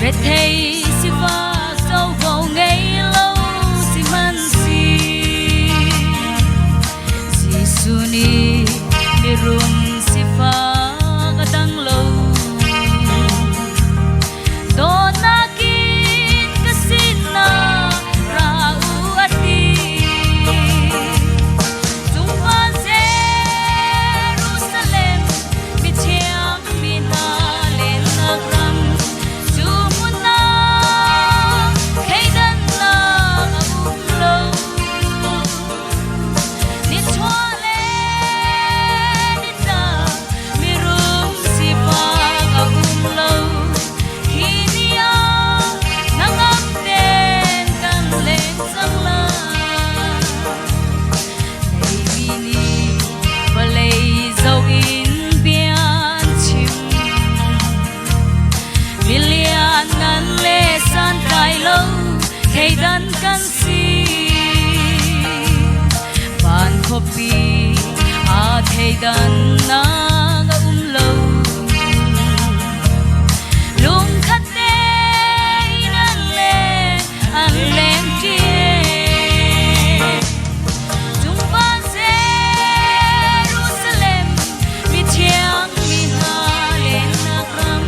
Rethei sifak covo ngei lo sihmanhseh Jesuh nih mirum sifak a dang lo. Dawtnak in ka sinah ra u a ti. Cungvan Jerusalem mithiang mi hna lennak ram cu hmun ah thleidannak a um lo. Nichuah le nitlak mirum sifak a um lo. Khi ni ah hnangam tein kan leng cang lai. Leimi nih vawlei zoh in bia an chim. Milian ngan le santlai lo thleidan kan si. Van khuapi aa thleidannak a um lo. Lungkhat tein an leng, an leng ṭi. Cungvan Jerusalem mithiang mi hna lennak ram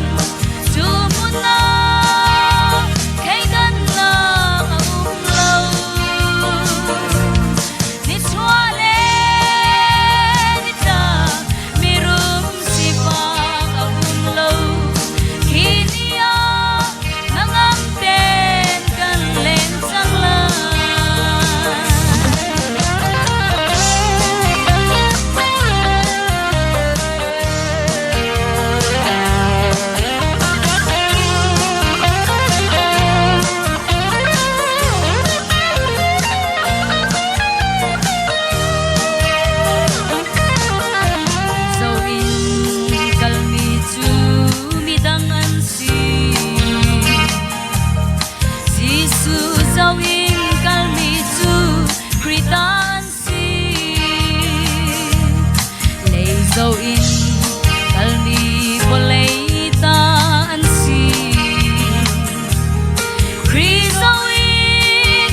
cu hmun ah thleidannak a um lo. Nichuah le nitlak mirum sifak a um lo. Khi ni ah hnangam tein kan leng cang lai. Zo in kalmi cu midang an si. Jesuh zo in kalmi cu Khrih ta an si. Lei zo in kalmi vawlei ta an si. Khrih zo i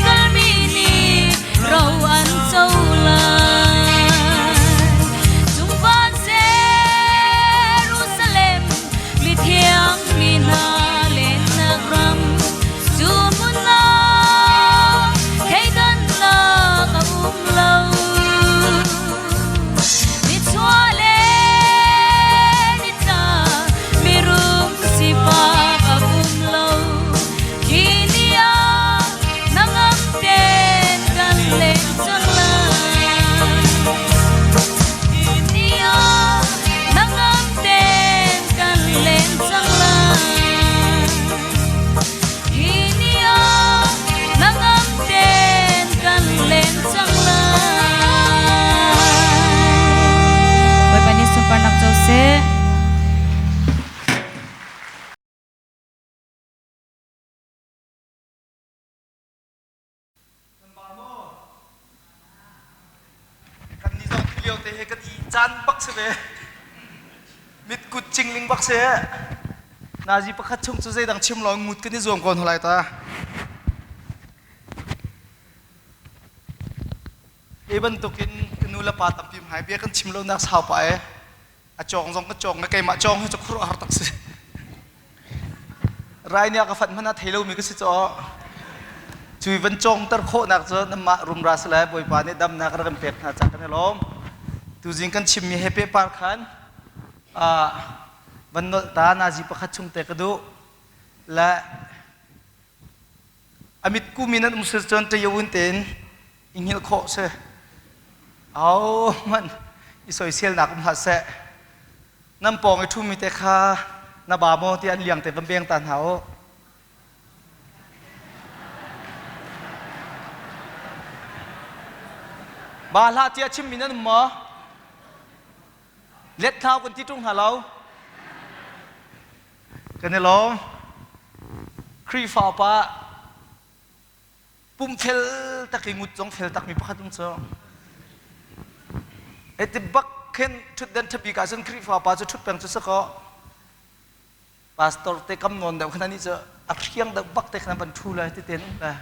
kalmi nih ro an co lai. Cungvan Jerusalem mithiang mi hna lennak ram cu hmun ah thleidannak a um lo. Nichuah le nitlak mirum sifak a um lo. Khi ni ah hnangam tein kan leng cang lai. Khi ni ah hnangam tein kan leng cang lai. Khi ni ah hnangam tein kan leng cang lai. Bawipa nih sunparnak co seh. Kan nih zong lio te he kan i caan bak si ve. Mitkut cingling bak si. Nazi pakhat chung cu zeidang chim lo ngut kan i zuam ko hna lai ta. Hi bantukin ka nu le pa tampi hmai bia kan chim lo nak sau pa e. A cawng zong ka cawng na keimah cawng hi cu khuaruah har tak si. Rai nih a ka fat hmanh ah thei lomi ka si caw. Cui van cawngter khawhnak cu namah rumra si lai Bawipa nih damnak rak kan pek hna ca kan i lawm. Tuzing kan chimmi he pehpar khan van nolh ta nazi pakhat chung te ka duh. Le a mit kumi nan um si cun ṭayawun tein i hngilh khawh si. Au hmanh i soiselnak um hlah seh. Nan pawng i ṭhumi te kha na ba maw tiah an liang te van beng ta hna u. Ba hlah tiah chimmi nan um maw? Let thlau kan ti ṭung hna lo. Kan i lawm. Khrihfa pa pum fel tak i ngut zong fel takmi pakhat um cu. Hiti bak khin ṭhutden ṭhabik ah cun Khrihfa pa cu ṭhut peng cu si kaw. Pastor te kam nawn deuh khan anih cu a hriang deuh bak te khan van ṭhu lai ti ten um le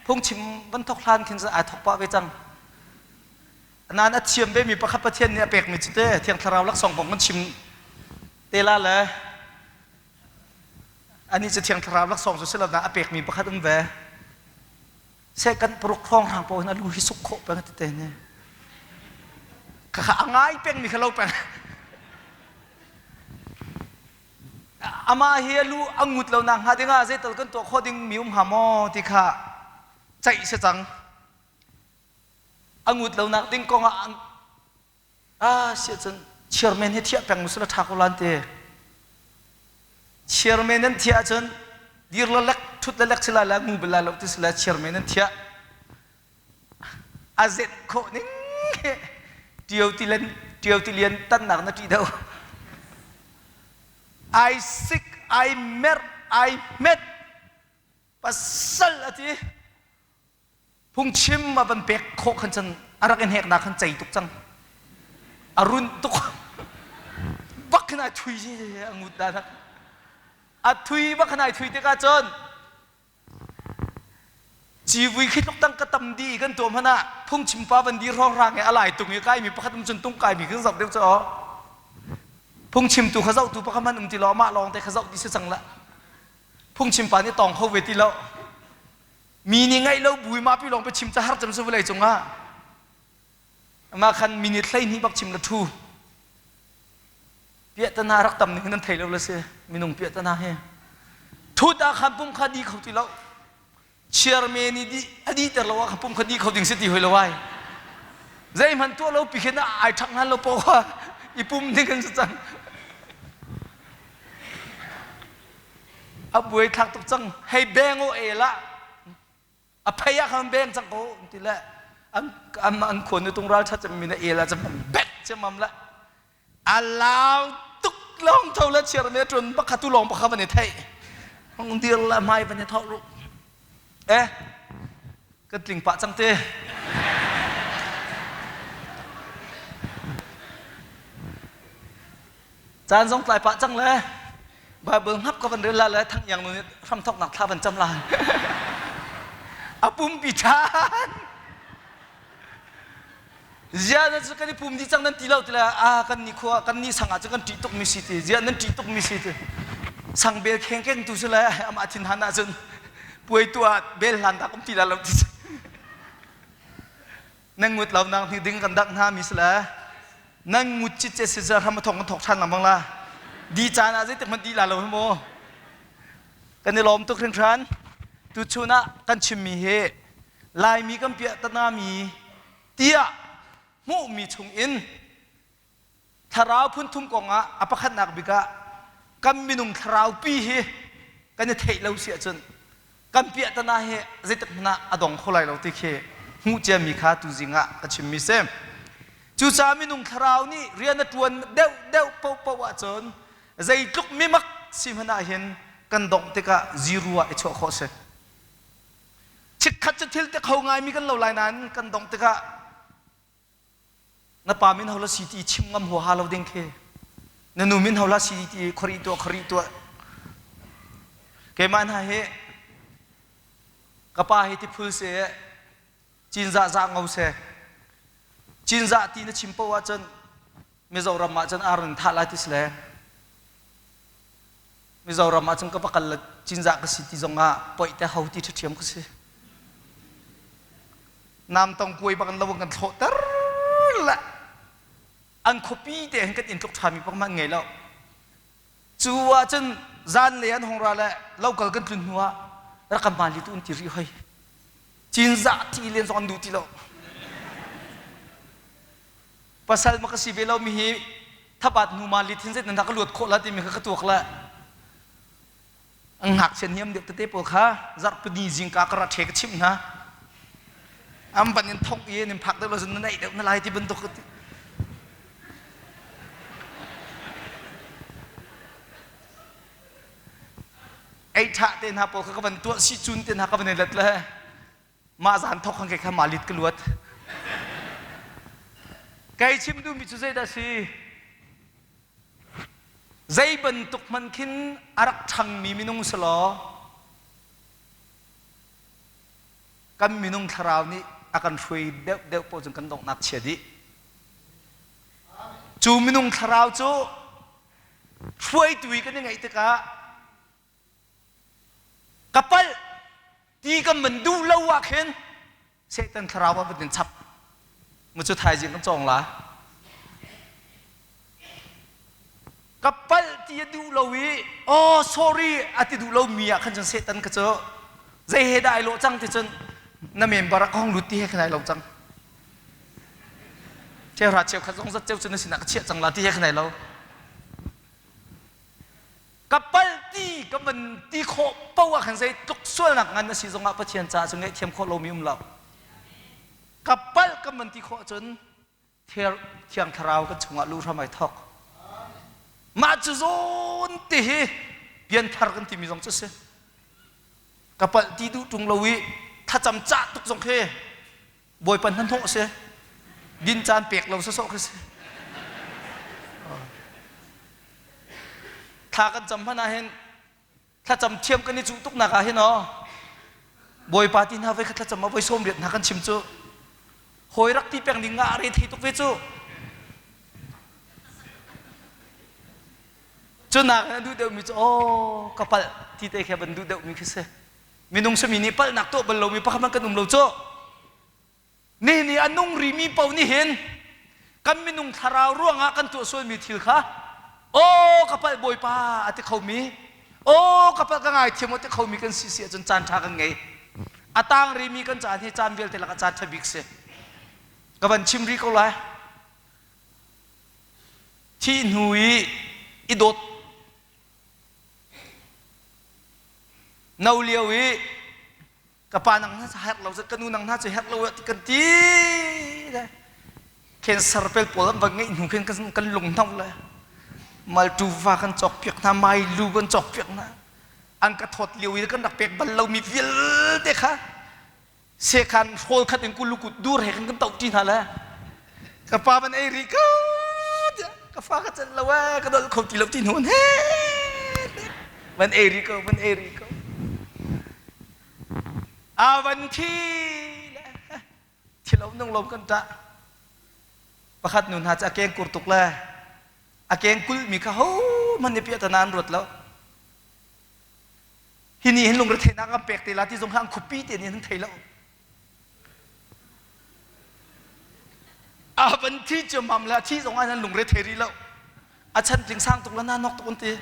phungchim van thok hlan khin ai thok pah ve cang. Nain a thiam ve mi pakhat Pathian nih a pek mi cu te Thiang Thlarau laksawng kong kan chim te la le anih cu Thiang Thlarau laksawng cu si lo na a pek mi pakhat um ve. Se kan paruk hrawng hrang paoh hin a lu hi suk khawh peng ti te ne. Khakha a ngai peng mi kha lo peng. Amah hi a lu a ngut lo nak hnga dingah zeital kan tuah khawh ding mi um hnga maw ti kha ceih si cang. A ngut lo nak ding kong ah ah siah cun chairman hi thiah peng musula tha ko lan te. Chairman nan thiah ahcun dir la lek thut la lek sila la ngu bel la lo ti sila chairman nan thiah. A zenh khawh ning ṭio ti len ṭio ti lian tannak na ṭih deuh. Ai sik, ai merh, ai hmet, pasal a ti. Phungchim a van pek khawh khan cun a rak in heknak khan cei tuk cang. A run tuk. Bak khin ai thui a ngut dah. A thui bak khan ai thui tikah cun Civui khi tluk tang ka tam di kan tuah hmanh ah phungchim pa van dir hrawnghrang i a lai tung i kaimi pakhat um cun tung kaimi kan zoh deuh cu aw. Phungchimtu kha zohtu pakhat hmanh um ti lo amah lawng te kha zoh ti si cang la. Phungchim pa nih tawng kho ve ti lo. Mi nih ngaih lo bui mah pi lawng pe chim ca har cem su vawlei cungah. Amah khan minute 12 bak chim la thu. Piahtana rak tam ning nan thei lo le si minung piahtana hi. Thut ah khan pum kha di kho ti lo. Chairman i di a di ter lo ah khan pum kha di kho ding si ti hoi lo ai. Zeihmanh tuah lo pi khin ai ṭhak ngan lo po kha i pum ding kan si cang. A buai thlak tuk cang. Hei beng o e la. A phei ah khan beng cang ko ti le an an an khuan nu tung ral ṭhat cem mi na el ah cem bek cemam la. A lau tuk lawng tho le chiar me ṭun pakhat tu lawng pakhat van i theih. Hong dir la hmai van i thawh ru. Eh, kan tling pah cang te. Caan zong tlai pah cang le Bible hngap ka van rel la le thang iang nu nih hramthoknak thla van cam lai. A pumpi ṭhan. Zia nan cu kan i pum dih cang nan ti lo ti le a kan ni khua kan ni sang ah cun kan ṭih tuk mi si ti zia nan ṭih tuk mi si ti sang bel kheng keng tu si le amah thin han ah cun puai tu ah bel hlan dak um ti la lo ti nan ngut lo nang hi ding kan dak hna mi si le nan ngut cit ce si hram a thong kan thok ṭhan lengmang la di caan ah zeitik hmanh di la lo hi mu kan i lawm tuk hringhran tuchun ah kan chimmi hi Laimi kan piah tanami tiah hmuhmi chungin thlarau phunthum kongah a pakhatnak bik ah kan minung thlarau pi hi kan i theih lo si ahcun kan piahtana hi zeitik hmanh ah a dong kho lai lo ti khi hmuh ciami kha tuzing ah ka chimmi si. Cucaah minung thlarau nih rian a ṭuan deuh deuh paohpaoh ahcun zeitluk mimak si hmanh ah hin kan dongh tikah zero ah i chuah khawh si. Chikkhat cu thil te kho ngaimi kan lo lai nain kan dongh tikah na pa min hola si ti chim ngam huaha lo ding khi na nu min hola si ti khori tuah khori tuah keimah hna hi ka pa hi tiphul se cinzah za ngo se cinzah ti na chim poah ahcun Mizoram ah cun ar in thah lai ti si le Mizoram ah cun ka va kal le cinzah ka si ti zong ah poih te ho ti ṭhiam ka si. Nam tong kuai bak in lo kan thlawh ter le an khuapi te hin kan inn tluk ṭhami pak man ngei lo. Cu ah cun zan le an hong ra le local kan tlun hnu ah rak kan mali tu an ti rih hoi. Cinzah ti len zong an duh ti lo. Pasal ma ka si ve lo mi hi thabat nu ma li thin zet nan ka luat khawh la timi kha ka tuak la ang ngakchia niam deuh tete pawl kha zarhpini zingka ka ra ṭhe ka chimh hna am ban in thong i nin phak deuh lo zun na naih deuh na lai ti bantuk ei ṭha te hna pawl kha ka van tuah si cun te hna ka van i let le mah zan thok khan kei kha malit ka luat kei chim duhmi cu zeidah si? Zei bantuk hmanh khin a rak ṭhangmi minung si law kan minung thlarau nih a kan hruai deuhdeuh paoh cun kan donghnak chia dih. Cu minung thlarau cu hruaitu i kan i ngeih tikah ka palh ti kan van duh lo ah khin Satan thlarau a van in chap. Mu cu thaizing kan cawng la. Ka palh ti a duh lo i oh sorry a ti duh lo mi ah khan cun Satan ka cu zei he dah ai lawh cang ti cun na member ah ka hong lut ti he khan ai lo cang. Cheuhra cheukhat zong zat ceu cu na sinah ka chiah cang la ti he khan ai lo. Ka palh ti ka van ti khawh paoh ah khan zeitluk sualnak ngan a si zongah Pathian caah cun ngaihthiam khawh lomi um lo. Ka palh ka van ti khawh cun Thiang Thlarau kan chungah luh hram ai thawk. Mah cu zawn te hi pianthar kan timi zong cu si. Ka palh ti duh ṭung lo i thlacam cah tuk zong khi Bawipa hnahnawh si. Din caan pek lo sawsawh khi si. Thla kan cam hmanh ah hin thlacam thiam kan i cuh tuk nak ah hin aw Bawipa ti hna voi khat thlacam ah voi sawm riat hna kan chim cu hawi rak ti peng ding nga re thei tuk ve cu cu nak in a duh deuhmi cu aw ka palh ti te khi van duh deuhmi khi si minung sami nih palhnak tuah bal lomi pakhat hmanh kan um lo cu Nihin i a nung rimi paoh nih hin kan minung thlarau ruangah kan tuah sualmi thil kha aw ka palh Bawipa a ti khomi aw ka palh ka ngaithiam a ti khomi kan si si ahcun caan ṭha kan ngei. A tang rimi kan caan hi caan vialte lakah caan ṭha bik si. Ka van chim rih ko lai. Thih hnu i i dawt no lio i ka pa nang hna herh lo ka nu nang hna cu herh lo ti kan ti le cancer pel pawl an va ngeih hnu khin kan lung hno le maltu va kan cawk piak hna mai lu kan cawk piak hna an ka thawt lio i kan rak pek bal lomi vialte kha sekhan hrawl khat in kulukut dur he kan kan toh ṭi hna le ka pa van ei rih ka ka fa ka celh lo ee ka dolh kho ti lo ti hnu he van ei rih ko van ei rih ko a van thi le thilo nung lo kan ṭah pakhat nu hna cu a keng kur tuk le a keng kulh mi kha ho man nih piah tana an ruat lo hi ni hin lungretheihnak an pek te la ti zong kha an khupi te nih an thei lo A van thi ciammam le a thi zong ah nan lungre thei rih lo. A chan tling sang tuk le na nok tuk an ti.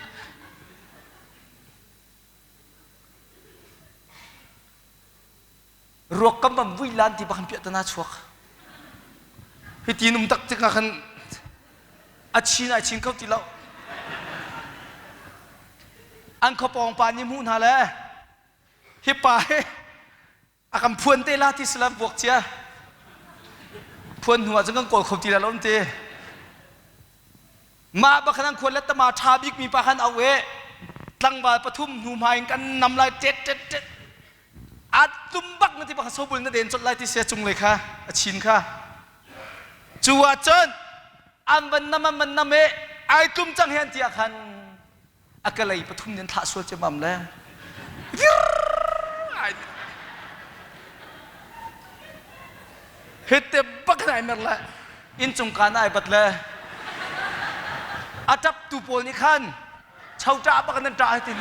Ruak kam bam vui lan ti bakhan piah tana chuak. Hi ti num tak tik ah khan a chin ai chin kho ti lo. An khuapawng pa nih hmuh hna le hi pa hi a kan phuan te la ti sila vuak cia phuan hnu ah cun kan kawl kho ti la lo ti mah bakhan an khuan le tama tha bik mi pa khan au e tlangval pathum hnu hma in kan nam lai tet tet tet a tum bak na ti bakhan sobul na den chot lai ti sia cung lei kha a chin kha cu ah cun an van nam an van nam e ai tum cang hian ti ah khan a ka lei pathum nih an thlah sual ciammam le hite bak in ai mer le inncung kaan ai bat le a ṭap tu pawl nih khan cho ṭah bak in an ṭah hitin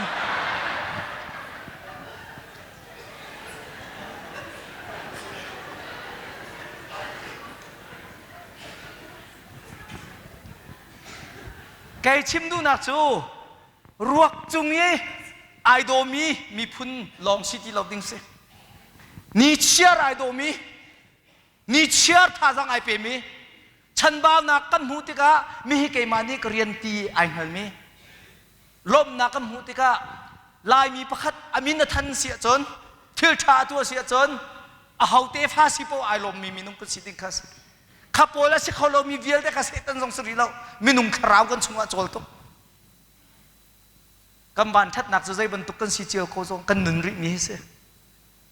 Kei chim duhnak cu ruak cung i ai dawmi miphun lawng si ti lo ding si. Nichiar ai dawmi, nichiar thazaang ai pemi, chanbaunak kan hmuh tikah mihi keimah nih ka rian ti ai hngalmi, lawmhnak kan hmuh tikah Laimi pakhat a min a than si ahcun thil ṭha a tuah si ahcun aho tefa si paoh ai lawmmi minung kan si ding kha a si. Kha pawl a si kho lomi vialte kha Satan zong si rih lo. Minung thlarau kan chungah cawl tuk. Kan van ṭhatnak cu zei bantuk kan si cio ko zong kan nun rihmi hi si.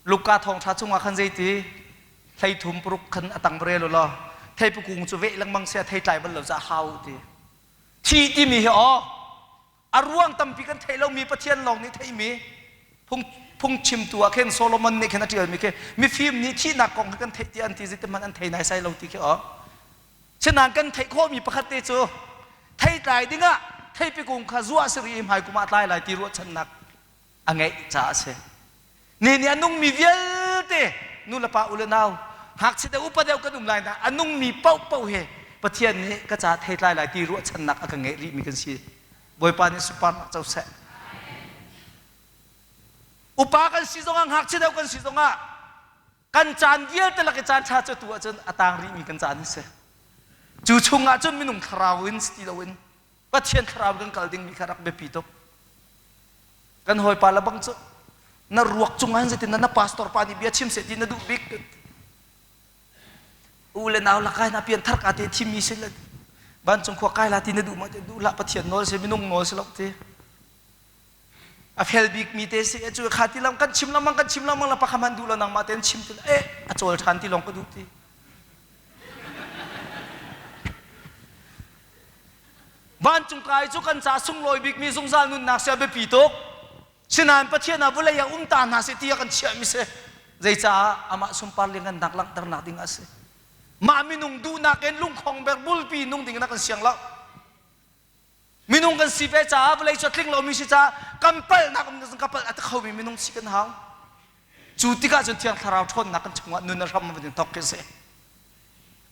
Luka thawngṭha chungah khan zeiti 33 paruk khan a tang rel u law theipukung cu veh lengmang sia thei tlai bal lo ca hau ti. Thi timi hi aw. A ruang tampi kan theih lomi Pathian lawng nih theihmi phung phungchimtu ah khin Solomon nih khin a ṭialmi khi mifim nih thihnak kong kha kan theih tiah an ti zeitin hmanh an thei naisai lo ti khi aw. Sinain kan theih khawhmi pakhat te cu theitlai dingah theipi kung kha zuah si rih i hmai kum ah tlai lai ti ruahchannak a ngeih caah a si. Ni nih a nungmi vialte nu le pa u le nau ngakchia deuh upa deuh kan um lai na a nungmi paohpaoh hi Pathian nih ka ca theitlai lai ti ruahchannak a ka ngeih rihmi kan si. Bawipa nih sunparnak co seh. Upa kan si zongah ngakchia deuh kan si zongah kan caan vialte lak i caan ṭha cu tu ahcun a tang rihmi kan caan a si. Cu chungah cun minung thlarau in si ti loin Pathian thlarau kan kal dingmi kha rak biapi tuk. Kan hawipa le bang cu na ruak cungah hin zeitin na pastor pa nih bia chim seh ti na duh bik. U le nau lakah na pian thar ka te thimmi si le vancung khua kai la ti na duh ma duh lah Pathian nawl si minung nawl si lo ti. A fel bik mi te si cu kha ti lam kan chim lengmang kan chim lengmang la pakhat hmanh duh lo nangmah tein chim ti eh a cawl ṭhan ti lawng ka duh ti. Vancung kai cu kan ca sunglawi bikmi zungzal nunnak si a biapi tuk. Sinain Pathian ah vawlei ah um ta hna seh ti a kan chiahmi si. Zeicaah amah sunpar lianhngannak langhternak ding a si. Mah minung duhnak in lungkhong berbulpi nung ding in a kan siang lo. Minung kan si ve caah vawlei cu a tling lomi si caah kan palhnak um ka palh a ti khomi minung si kan hau. Cu tikah cun Thiang Thlarau ṭhawnnak kan chungah nun a hram a thawk khi a si.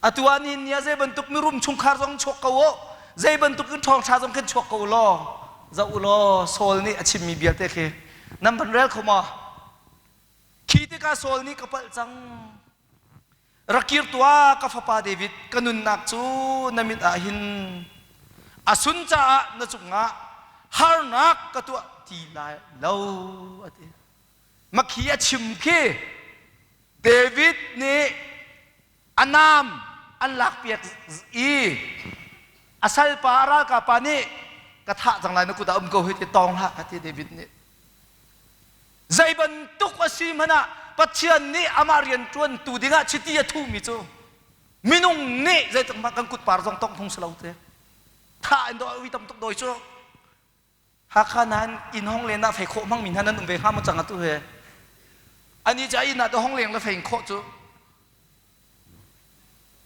Atu ah nihin ni ah zei bantuk mirum chungkhar zong chuak ko u, zei bantuk in ṭhawngṭha zong khin chuak ko u law, zoh u law Saul nih a chimmi vialte khi nan van rel kho maw? Khi tikah Saul nih ka palh cang. Rak kir tuah ka fapa David, ka nunnak cu na mit ah hin a sun caah na cungah harnak ka tuah ti lai lo, a ti. Makhi a chim khi David nih a naam an lakpiak i a salpa a ralkap pa nih ka thah cang lai na kut ah um ko hi ti tawng hlah ka ti David nih. Zei bantuk a si hmanh ah Pathian nih amah rian ṭuantu dingah chiti a thuhmi cu minung nih zeitluk hmanh kan kutpar zong tongh phung si lo te. Thah in dawi tam tuk dawi cu. Hakha nain inn hong len ah fei khawh hmangmi hna nan um ve hnga maw cang atu he? Ani cu a inn ah to hong leng le fei in khawh cu.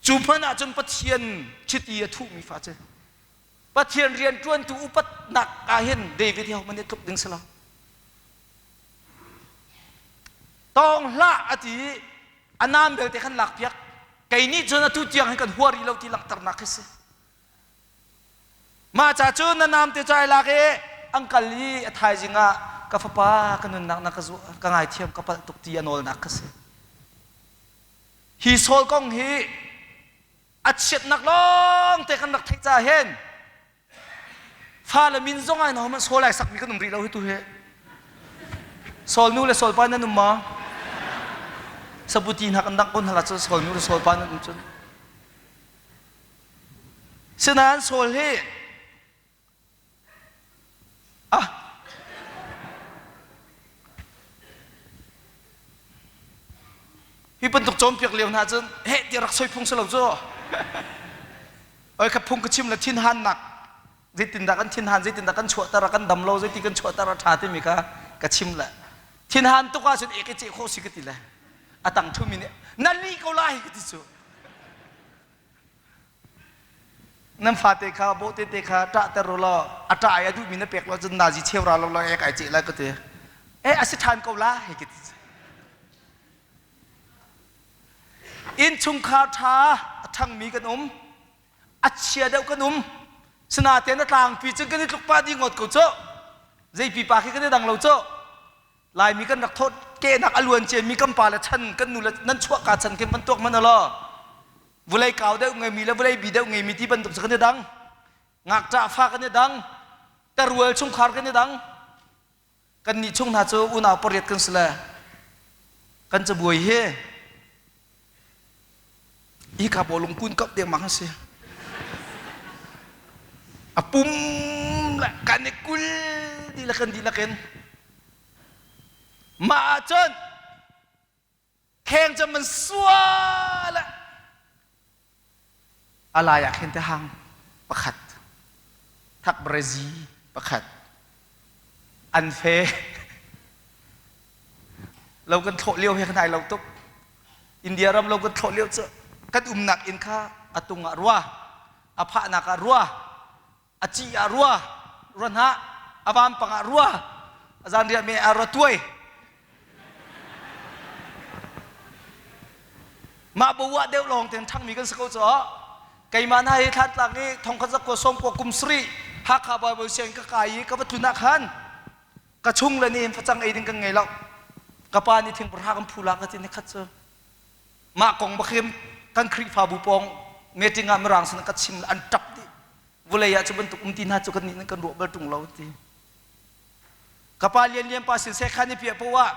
Cu hmanh ahcun Pathian chiti a thuhmi fa cu. Pathian rianṭuantu upatnak ah hin David hi hohmanh nih tluk ding si lo. Tawng hlah a ti i a naam belte khan lakpiak. Kei nih cun atu tiang hin kan hua rih lo ti langhternak khi si. Mah ca cu na namte cu ai lak i an kal i a thaizing ah ka fapa ka nunnak na ka zuah ka ngaithiam ka palh tuk ti a nawlnak kha si. Hi Saul kong hi a chiatnak lawng te kan rak theih caah hin fale min zong ai hmanh Saul ai sakmi kan um rih lo hi tu hi. Saul nu le Saul pa nan um maw? Sabuti hna kan dangh ko hna la cu Saul nu le Saul pa nan um cun. Sinain Saul hi ah hi bantuk cawnpiak lio hna cun heh ti rak soi phung si lo cu oi kha phung ka chim le thinhannak zeitindah kan thinhan zeitindah kan chuahter a kan dam lo zeiti kan chuahter a ṭha timi kha ka chim le thinhan tuk ahcun ek i ceh khawh si ka ti le a tang ṭhumi nih na lih ko lai ka ti cu Nan fate kha bawhte te kha ṭahter u law a ṭah i a duhmi na pek lo cun nazi cheu ra lo law ek ai ceh lai ka ti. Eh a si ṭhan ko la hei ka ti. Innchungkhar ṭha a ṭhangmi kan um, a chia deuh kan um. Sinain a tlangpi cun kan i tluk pah dih ngawt ko cu. Zei pipa khi kan i dang lo cu. Laimi kan rak thawt kehnak a luan ciami kan pa le chan kan nu le nan chuahka chan khin van tuak hmanh law vulei kau deuh ngeimi le vulei bi deuh ngeimi ti bantuk cu kan i dang ngakṭah fa kan i dang tarual chungkhar kan i dang kan nih chung hna cu unau pariat kan si le kan cabuai hi Hika bawlung kun kap dengmang a si. A pum le kan i kul dihlak in dihlak in. Mah ahcun kheng cu man sual a lai ah khin te hang pakhat thak brezi pakhat. An fe. Lo kan thlawh lio he kan ai lo tuk. India ram lo kan thlawh lio cu kan umnak inn kha a tung ah rua, a phahnak ah rua, a ci ah rua, rua hnah, a vampang ah rua, a zanriah me ah rua tuai. Mah bo ah deuh lawng ten ṭhangmi kan si ko cu. Keimah hna hi thlantlak i thongkhat zakua sawmkua kum sarih Hakha Baibal sianginn ka kai i ka va tlun ah khan ka chung le nih facang ei ding kan ngei lo. Ka pa nih thingpahra kan phu la ka ti ni khat cu. Mah kong bakhim kan Khrihfabu pawng meeting ah mirang sin ka chim an ṭap dih. Vulei ah cu bantuk um ti hna cu kan nih kan ruah bal ṭung lo ti. Ka pa Lian Lian pa sin sekhan i piah poah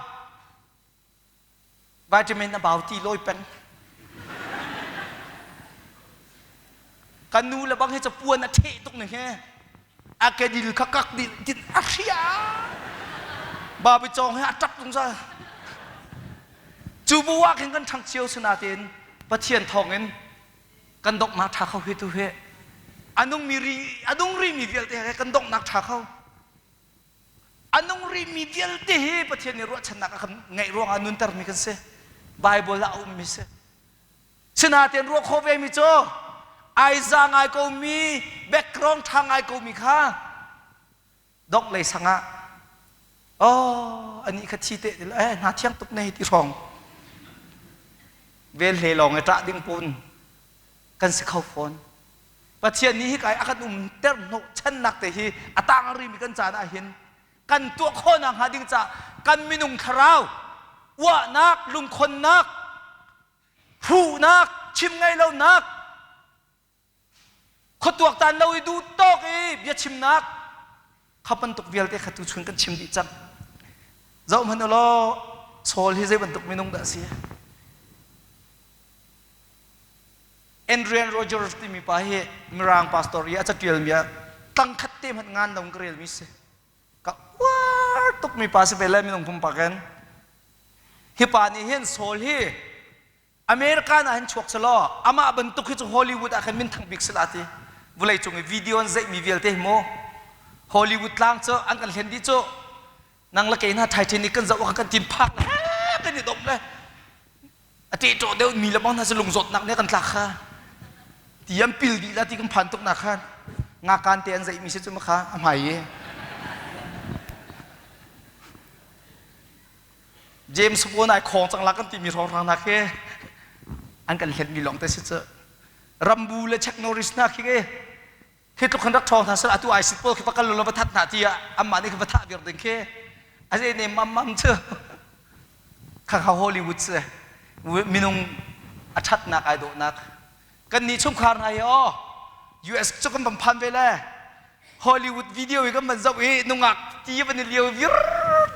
Vitamin a bau ti lawi peng. Kan nu le bang hi capuan a ṭheh tuk ning he. A kedil kha kak dih tin a hria. Babi cawng he a ṭap zungzal. Cu bu ah khin kan ṭhang cio sinain Pathian thawngin kan donghnak ṭha kho hi tu hi a nungmi ri a nung rimi vialte he kan donghnak ṭha kho. A nung rihmi vialte hi Pathian nih ruahchannak a kan ngeih ruangah nuntermi kan si. Bible ah a ummi si. Sinain ruah khawh vemi cu ai za ngai komi background ṭha ngai komi kha dongh lei sang ah oh anih kha thi te eh hna thiang tuk ne ti hrawng vel hle lawng i ṭah ding pun kan si kho fawn. Pathian nih hika i a kan umter hnawhchannak te hi a tang rimi kan caan ah hin kan tuah khawhnak hnga ding caah kan minung thlarau uahnak lungkhonnak hruhnak chim ngei lonak khuatuaktan lo i duh tawk i biachimnak kha bantuk vialte kha tuchun kan chim dih cang zoh hmanh u law Saul hi zei bantuk minung dah a si Adrian Rogers timi pa hi Mirang pastor i a catialmi ah tlangkhat te hmanh ngan lo in ka relmi si. Ka uar tukmi pa si ve le minung pumpak in. Hi pa nih hin Saul hi America ah hin chuak selaw amah bantuk hi cu Hollywood ah khan minthang bik sila ti. Vawlei cung i video an zeihmi vialte hi mu Hollywood tlang cu an kan hlen dih cu nang le kei hna Titanic kan zoh ah kan tin phak le kan i dom le a ṭehṭawh deuh mi le bang hna cu lungzawtnak nih kan tlak kha ti an pil dih la ti kan phan tuk nak khan ngakan te an zeih mi si cu ma kha a hmai i James Bond ai khong cang la kan ti mi hrawnghrang nak hi an kan hlet mi lawng te si cu Rambu le Chuck Norris na khi Khi tluk khan rak ṭhawng hna seh atu ISIS pawl khi va kal law va that hna ti ah anmah nih khan va thah viar ding khi a ze ne mam mam cu khakha Hollywood si minung a ṭhatnak ai dawhnak kan nih chungkhar hna hi aw US cu kan van phan ve le Hollywood video i kan van zoh i nungak ti van i lio vir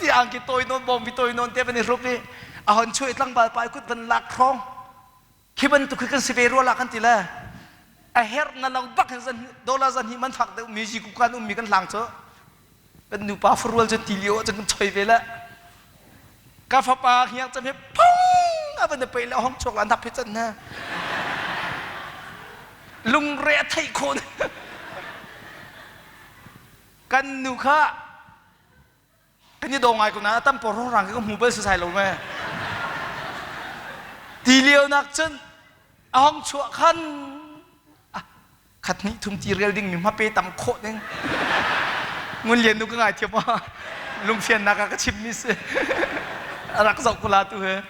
ti angki tawi nawn bawngbi tawi nawn te van i hrup i a hon chuah i tlangval pa i kut van lak hrawng Khi bantuk hi kan si ve rua la kan ti le a herh na lo bak hin zan dollar zan hi man fak deuh mi ziku kan ummi kan hlang cu kan nupa farual cu ti lio ah cun kan choi ve le ka fapa hiang cam he phung a van pe le hong chuak la nak phe can na lungre a theih khon kan nu kha Kan i daw ngai ko na tam por rang ka hmu bal sai lo me. Ti lio nak cun a hong chuah khan khat hnih thum ti rel ding mi hma pe tam khawh ding. Ngun lian nu ka ngai thiam ma lungfian nak ah ka chim mi si. Rak zoh kula tu he.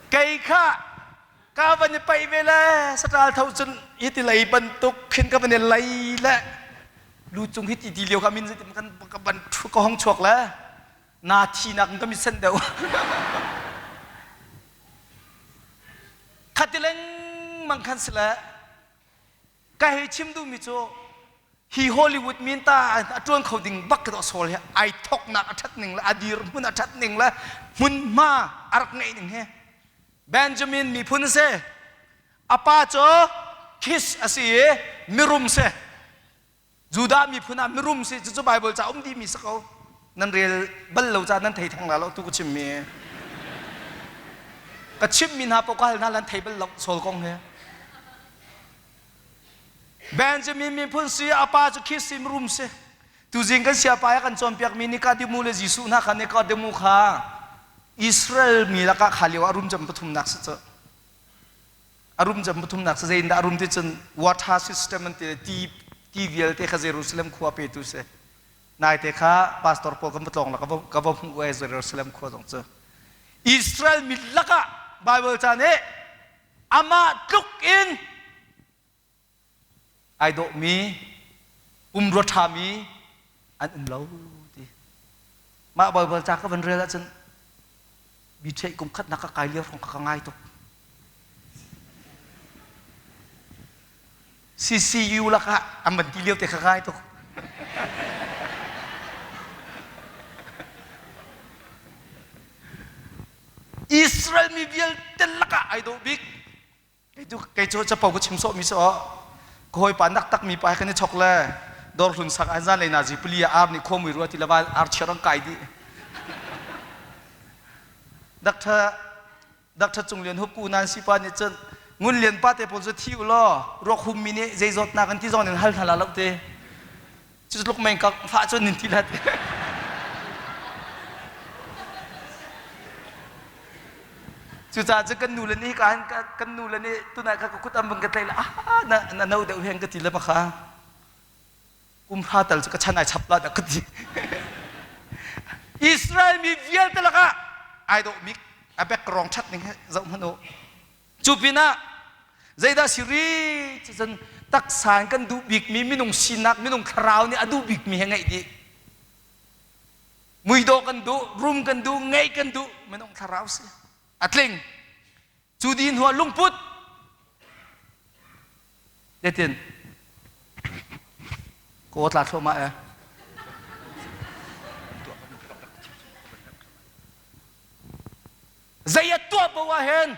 Kei kha ka van i paih ve le saṭal tho cun hi ti lei bantuk khin ka van i lei le lu cung hi ti ti lio kha min zeitin kan ka ban ka hong chuak le na thinak ka mit sen deuh khati lengmang khan si le Ka hei chim duhmi cu hi Hollywood min ta a ṭuan kho ding bak ka sawl hi ai thoknak a ṭhat ning le a dirhmun a ṭhat ning le hmunhma a rak ngeih ning hi Benjamin miphun a si. A pa cu Kish a si i mirum si. Judah miphun ah mirum si cucu Bible ca um dihmi si ko. Nan rel bal lo ca nan thei theng la lo tu ka chimmi. Ka chimmi hna paoh ka hal hna lan thei bal lo Saul kong hi. Benjamin miphun si a pa cu Kish si mirum si. Tuzing kan siapa kan cawnpiakmi Nikadimu le Jesuh hna kha Nikodimu kha Israel mi lakah kha lio ah rum cem pathumnak si cu. A rum cem pathumnak si zeiin dah a rum ti cun water system an ti ti ti vialte kha Jerusalem khua petu si. Naite kha pastor pawl kan va tlawng la ka va hmuh e Jerusalem khua zong cu. Israel mi lakah Bible ca nih amah tluk in ai dawhmi pumrua ṭhami an um lo ti mah Baibal ca ka van rel ahcun mi ṭheih kum khatnak ka kai lio hrawng ka ka ngai tuk CCU lakah an van ti lio te ka ngai tuk Israel mi vialte lakah ai dawh bik Kei cu kei cu capo ka chim sawhmi si aw. Ka hawipa nak takmi pa he kan i chok le dawr hlun sak an zan lei nazi pali ah ar nih khuamui rua ti le ar chiar an kai dih. Doctor Doctor Cung Lian Hup ku nan si pa nih cun Ngun Lian pa te pawl cu thi u law ruak hummi nih zei zawtnak an ti zong in hal hna la lo te. Cu tluk meng ka fah cun nin ti lat. Cucaah cu kan nu le nih ka kan nu le nih tunai kha ka kut an van ka tlaih le ah na na no deuh hen ka ti le baka kum hra tal cu ka chan ai chap la dah ka ti. Israel mi vialte lakah ai dawh bik a background that ning zoh hmanh u. Cu pinah zeidah si ri cun taksa in kan duh bikmi minung sinak minung thlarau nih a duh bikmi he ngeih dih. Muidawh kan duh, rum kan duh, ngeih kan duh, minung thlarau si. A tling. Cu di hnuah lungput. Zeitin? Kaw tla thluahmah eh. Zei a tuah bo ah hin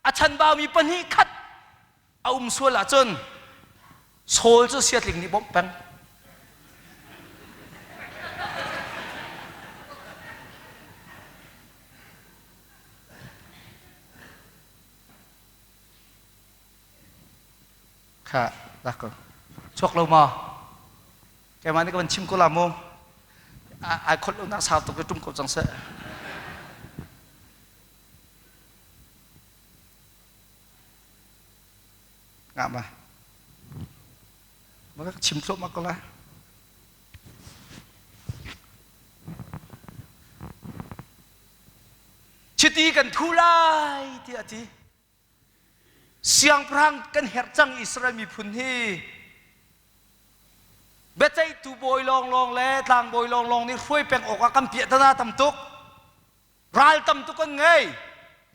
a chanbaumi pahnih khat a um sual ahcun Saul cu siatling nih bawmh peng. Kha dak ko. Chuak lo ma? Keimah nih ka van chim ko la mu. Ai kholh lo nak sau tuk i tum ko cang seh. Ngah ma? Ma ka chim thluahmah ko lai. Chiti kan thu lai tiah a ti. Siangpahrang kan herh cang Israel miphun hi. Biaceihtu bawi lawnglawng le tlangbawi lawnglawng nih hruai peng awkah kan piahtana tam tuk. Ral tam tuk kan ngei.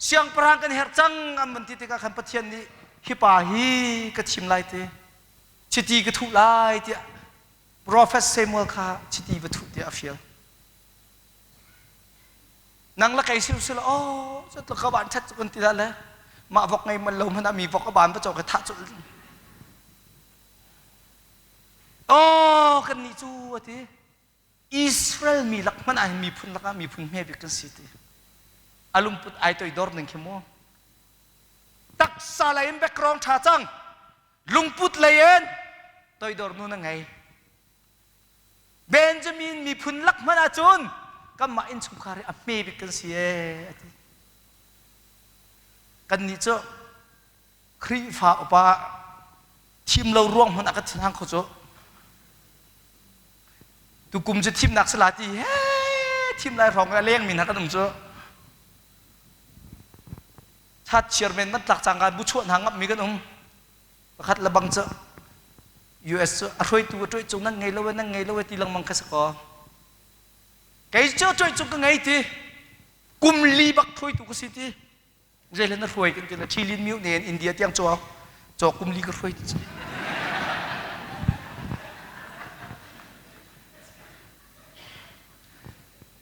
Siangpahrang kan herh cang an van ti tikah khan Pathian nih hi pa hi ka thim lai ti chiti ka thuh lai tiah Prophet Samuel kha chiti va thuh tiah a fial. Nang le kei si la oh cu ka van that cu kan ti dah le mah vok ngei man lo hmanh ah mi vok a ban va cawk i thah cu oh kan nih cu a ti Israel mi lak hmanh ah hin miphun lakah miphun hme bik kan si ti. A lungput ai toidor ning khi mu. Taksa lei in background ṭha cang. Lungput lei in toidor nu na ngei. Benjamin miphun lak hmanh ahcun kanmah innchungkhar hi a hme bik kan si ee a ti. Kannih cu Khrihfa upa thim lo ruang hmanh ah ka thinhang kho cu. Tukum cu thimnak si la ti he thim lai hrawng a leng mi hna kan um cu. Chat chairman man tlak cangka bu chuah hna ngap mi kan um. Pakhat le bang cu US cu a hruaitu a ṭuai cung nan ngei lo nan ngei lo ti lengmang kha si ko. Kei cu ṭuai cung ka ngei ti. Kum li bak hruaitu ka si ti. Zei na hruai kan ti le Thilin miu ne in India tiang cawk cawk kum li ka hruai ti.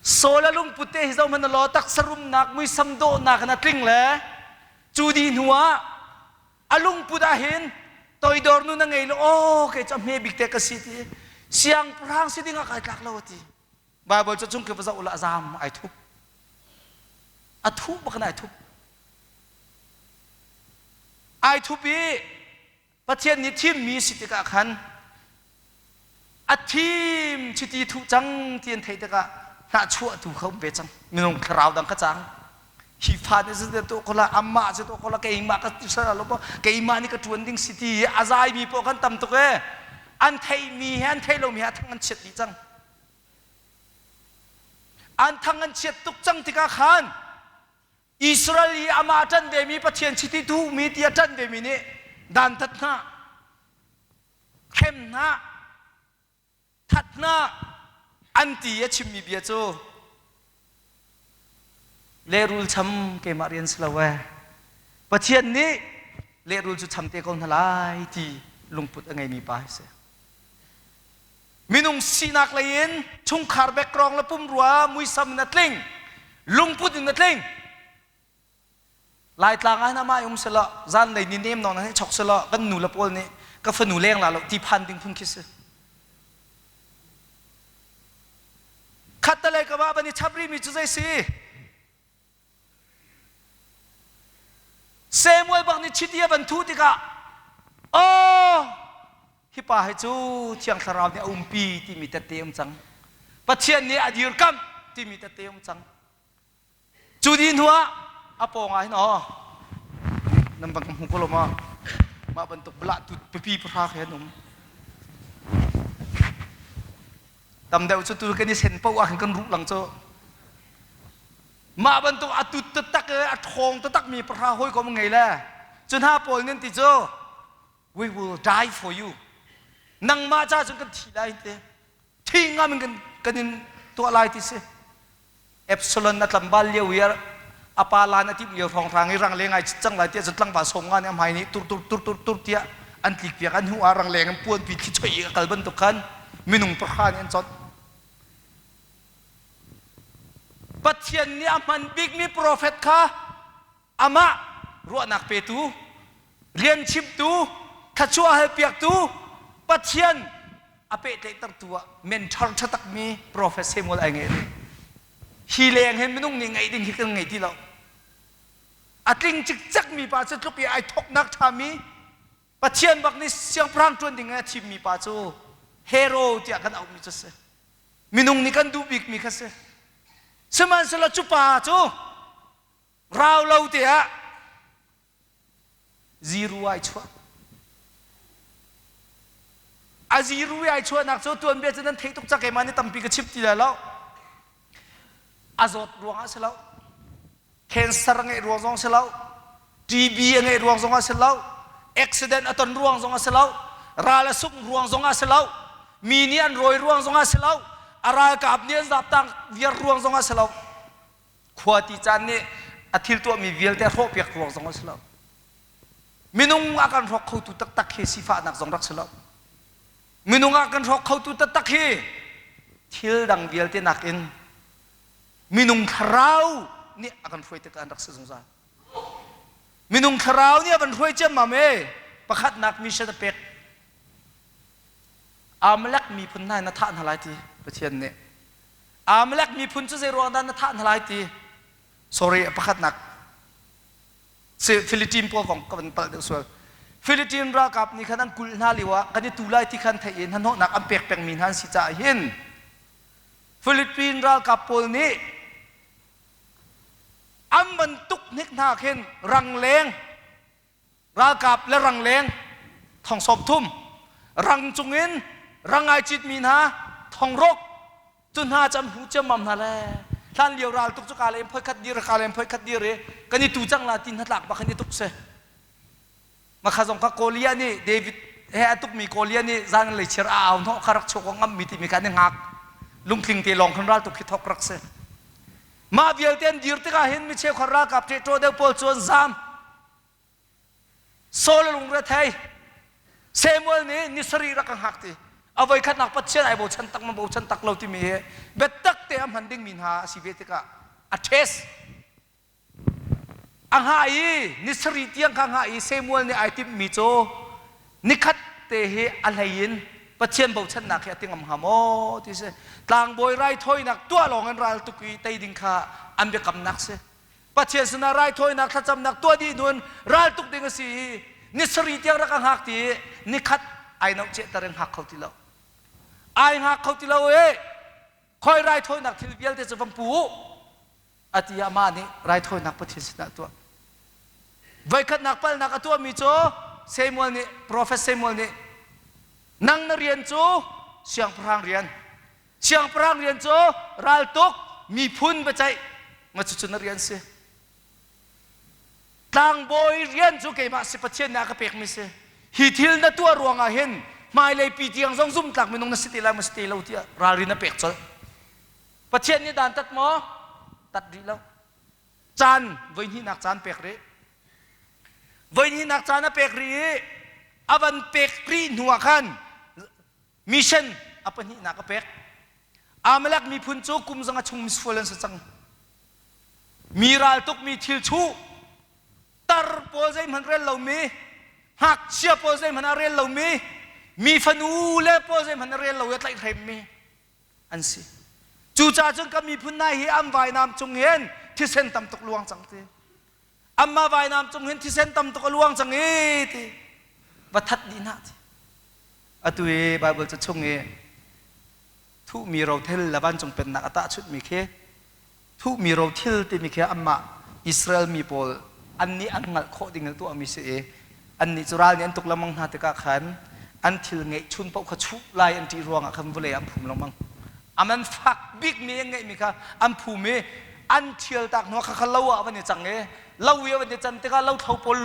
Saul a lungput te hi zohhmanh law taksa rumnak muisam dawhnak in a tling le cu di hnu ah a lungput ah hin toidor nun a ngei lo aw kei cu a hme bik te ka si ti siangpahrang si ding ah kai tlak lo a ti Bible cu chung khi va zoh la a zaam ai thup a thuh bak in ai thup ai thup i Pathian nih thimmi si tikah khan. A thim chiti thuh cang ti an theih tikah hnahchuahtu kha um ve cang. Minung thlarau dang kha cang. Hi fa nih zeidah tuah ko la, amah cu tuah ko la, keimah ka sal lo keimah nih ka ṭuan ding si ti a zaimi paoh kan tam tuk ee. An theihmi he an theih lomi he a thang an chiat dih cang. An thang an chiat tuk cang tikah khan Israel i amah a ṭanh vemi Pathian chiti tuhmi ti a ṭanh vemi nih dantat hna, hrem hna, that hna an ti a chimmi bia cu lehrul cham keimah rian si lo ee. Pathian nih lehrul cu cham te ko hna lai ti lungput a ngeimi pa hi si. Minung sinak lei in chungkhar background le pumrua muisam in a tling, lungput in a tling. Laitlang ah hin amah um selaw zanlei ni nem nawn hin chok selaw kan nu le pawl nih ka fanu leng la lo ti phan ding phun khi si. Khat le ka va ban i chap rih mi cu zei si? Samuel bak nih chiti a van thuh tikah aw hi pa hi cu Thiang Thlarau nih a umpi timi tette um cang. Pathian nih a dirkamh timi tette um cang. Cu dih hnu ah a pawng ah hin aw nan bang ka hmu ko lo maw? Mah bantuk belah tu pipi pahra khi an um. Tam deuh cu tu kan i sen paoh ah khin kan ruh lang cu. Mah bantuk a tut taktak i a ṭhawng taktakmi pahra hawikom ngei le cu hna pawl nan ti cu we will die for you. Nangmah ca cun kan thi lai ti. Thi ngam in kan, kan in tuah lai ti si. Absalom a tlangval lio i a pa lan a timh lio hrawnghrang i rangleng ai cang lai tiah cun tlangval sawm nga nih a hmai nih tur tur tur tur tur tiah an tlik piak an hnu ah rangleng in puanpi thli choi i a kal bantuk khan minung pahra nih an conh. Pathian nih a hman bikmi profet kha amah ruahnak petu, rian chimtu, thluachuah halpiaktu, Pathian a pehtlaihtertu ah mentor ṭha takmi profet Samuel ai ngeih rih. Hi leng hin minung nih ngeih ding hi kan ngei ti lo. A tling cikcekmi pa cu tluk i ai thawknak ṭhami Pathian bak nih siangpahrang ṭuan ding in a thimmi pa cu hero tiah kan auhmi cu a si. Minung nih kan duh bikmi kha si. Sihmanhsehlaw cu pa cu rau lo te ah ziru ai chuah. A ziru ai chuahnak cu tuanbia cu nan theih tuk cang keimah nih tampi ka chim ti lai lo. A zawt ruangah si lo. Cancer a ngeih ruang zong si lo. TB a ngeih ruang zong ah si lo. Accident a ton ruang zong ah si lo. Ral a sungh ruang zong ah si lo. Mi nih an rawi ruang zong ah si lo. A ralkap nih an zaptang viar ruang zong ah si lo. Khua ti caan nih a thil tuahmi vialte a hrawhpiak ruang zong a si lo. Minung a kan hrawk khotu taktak hi sifahnak zong rak si lo. Minung a kan hrawk khotu taktak hi thil dang vialte nakin minung thlarau nih a kan hruai tikah an rak si zungzal. Minung thlarau nih a van hruai ciammam e pakhatnak mission a pek. Amalek miphun hna na thah hna lai ti Pathian nih. Amalek miphun cu zei ruang dah na thah hna lai ti? Sorry, a pakhatnak. Philippine pawl kong ka van palh deuh sual. Philippine ralkap nih khan an kulh hna lio ah kan i tu lai ti khan theih in hnahnawhnak an pek pengmi hna an si caah hin Philippine ralkap pawl nih an van tuk hnik hna khin rangleng ralkap le rangleng thong 30 rang cungin rang ai citmi hna thong ruk cu hna cu an hmu ciammam hna le hlan lio ral tuk cu ka le phoi khat dir ka le phoi khat dir i kan i tu cang la ti hnatlak bak in i tuk si makha zong kha Kolia nih David he a tukmi Kolia nih zan lei chiar a au hnawh kha rak chuak ngam mi timi kha an i ngak lungtling te lawng khan ral tuk hi thok rak si mah vialte an dir tikah hin mi cheukhat ralkap ṭehṭaw deuh pawl cu an zaam Saul a lungre thei. Samuel nih ni sarih rak ka hngak ti. A voikhatnak Pathian ai bochan tak ma bochan tak lo timi hi biatak te a hman dingmi hna a si ve tikah a test. A hngah i ni sarih tiang kha hngah i Samuel nih ai timhmi cu nikhat te hi a hlei in Pathian bochannak hi a tingam hnga maw ti si. Tlangbawi raithawinak tuah lawng in ral tuk i tei ding kha an biakamnak si. Pathian sinah raithawinak thlacamnak tuah dih hnu in ral tuk ding a si i ni sarih tiang rak a hngak ti i nikhat ai noh cehter in hngak kho ti lo. Ai hngak kho ti lo e. Khoi raithawinak thil vialte cu van pu u. Ati ah mah nih raithawinak Pathian sinah tuah. Voikhatnak palnak a tuahmi cu Samuel nih Prophet Samuel nih nang na rian cu siangpahrang rian siangpahrang rian cu raltuk miphun biaceih ma cucu na rian si tlangbawi rian cu keimah si Pathian nih a ka pekmi si hi thil na tuah ruangah hin hmailei pi tiang zong zumtlak minung na si ti lai maw si ti lo tiah ralrin a pek colh Pathian nih dan tat maw tat rih lo caan voihnihnak caan pek rih voihnihnak caan a pek rih i a van pek rih hnu ah khan mission a pahnihnak a pek Amalek miphun cu kum zanga chung misual an si cang mi raltuk mi thil chuh tar pawl zeihmanh rel lomi ngakchia pawl zeihmanh a rel lomi mi fanu le pawl zeihmanh a rel lo i a tlaihhremmi an si cucaah cun kan miphun hna hi an vainam cung hin thisen tam tuk luang cang ti Amma vainam cung hin thisen tam tuk a luang cang i ti va that dih hna ti atu i Bible ca chung i thuhmi rothil le vancung pennak a tahchunhmi khi thuhmi rothil timi khi anmah Israel mi pawl annih an hngalh khawh ding in tuahmi si i annih cu ral nih an tuk lengmang hna tikah khan an thil ngeihchun paoh kha chuh lai an ṭih ruangah khan vawlei an phum lengmang a man fak bikmi an ngeihmi kha an phum i an ṭhial tak hnu kha lo ah van i cang i lo i van i can tikah lothlo pawl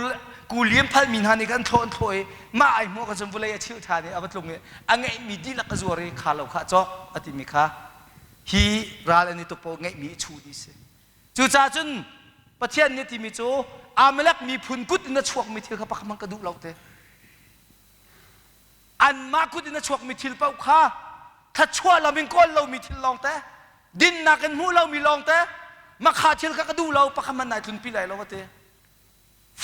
kuli an phalmi hna nih khan an thlawh an thlawh i mah ai hmuh kha cun vawlei a chilh ṭhan i a va tlung i a ngeihmi dihlak a zuar i kha lo kha a cawk a timi kha hi ral an i tuk paoh ngeihmi i chuh dih si cucaah cun Pathian nih timi cu Amalek miphun kut in a chuakmi thil kha pakhat hmanh ka duh lo te anmah kut in a chuakmi thil paoh kha thluachuah lam in kawl lomi thil lawngte dinnak in hmuh lomi lawngte makha thil kha ka duh lo pakhat hmanh nai tlunpi lai lo a ti